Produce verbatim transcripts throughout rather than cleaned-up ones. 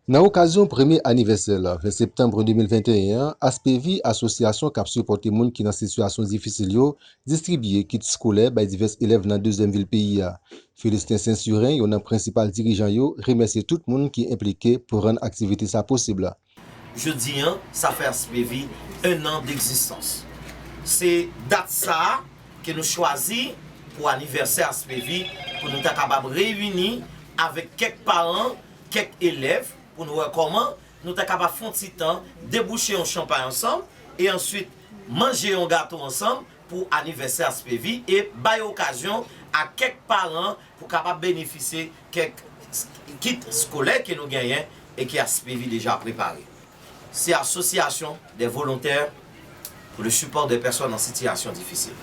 Nan okazyon premye anivèsè l, ven septanm de mil venteyen an, Aspevi, asosyasyon k ap sipòte moun ki nan sitiyasyon difisil yo, distribiye kit eskolè bay divès elèv nan dezyèm vil peyi a. Felisten Sensiren, youn nan prensipal dirijan yo, remèsye tout moun ki enplike pou rann aktivite sa posib. Jodi an, sa fè Aspevi en an d'egzistans. Se dat sa a ke nou chwazi pou anivèsè Aspevi, pou nou ta kapab reyini avèk kèk paran, kèk elèv, pou nou wè kòman nou ta kapab fè yon ti tan, debouche yon chanpay ansanm, e answit manje yon gato ansanm pou anivèsè Aspevi e bay okazyon a kèk paran pou kapab benefisye kèk kit eskolè ke nou genyen e ke Aspevi deja prepare. Se Association des volontaires pour le support des personnes en situation difficile.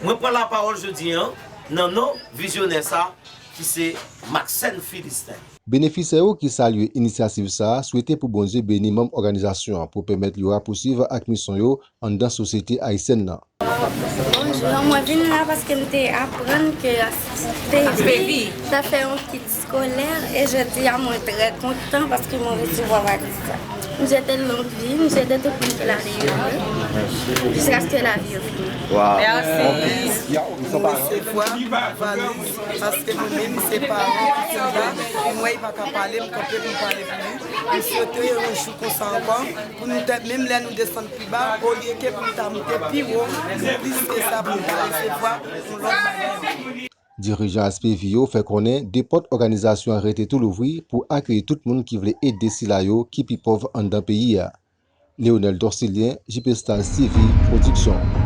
Mwen pran lapawòl jodi an nan non vizyonè sa ki se Maxène Philistin. Benefisè yo ki salye inisyativ sa a swete pou Bondye beni manm òganizasyon an pou pèmèt yo rapousuiv ak misyon yo anndan sosyete ayisyèn nan. Bonjou, mwen vin la paske m te aprann ke Aspevi ta fè yon kit eskolè e jodi a mwen trè kontan paske mwen resevwa valiz sa. M swete longue vie, m swete tout moun ki la li heureux jiskaske lavi yo fini. Mèsi. M resevwa valiz paske nou menm se paran pitit la, m wè li pa ka pale, m kanpe pou m pale pou li. M swete yon jou konsa ankò pou nou te, menm lè nou desann pi ba, olye ke pou nou ta moute pi wo, nou plis ke sa pou nou ta resevwa yon lòt bagay. Dirijan Aspevi yo fè konnen de pòt òganizasyon an rete tou louvri pou akeyi tout moun ki vle ede sila yo ki pi pòv anndan peyi a. Leonel Dorcilien, J P Stars T V Production.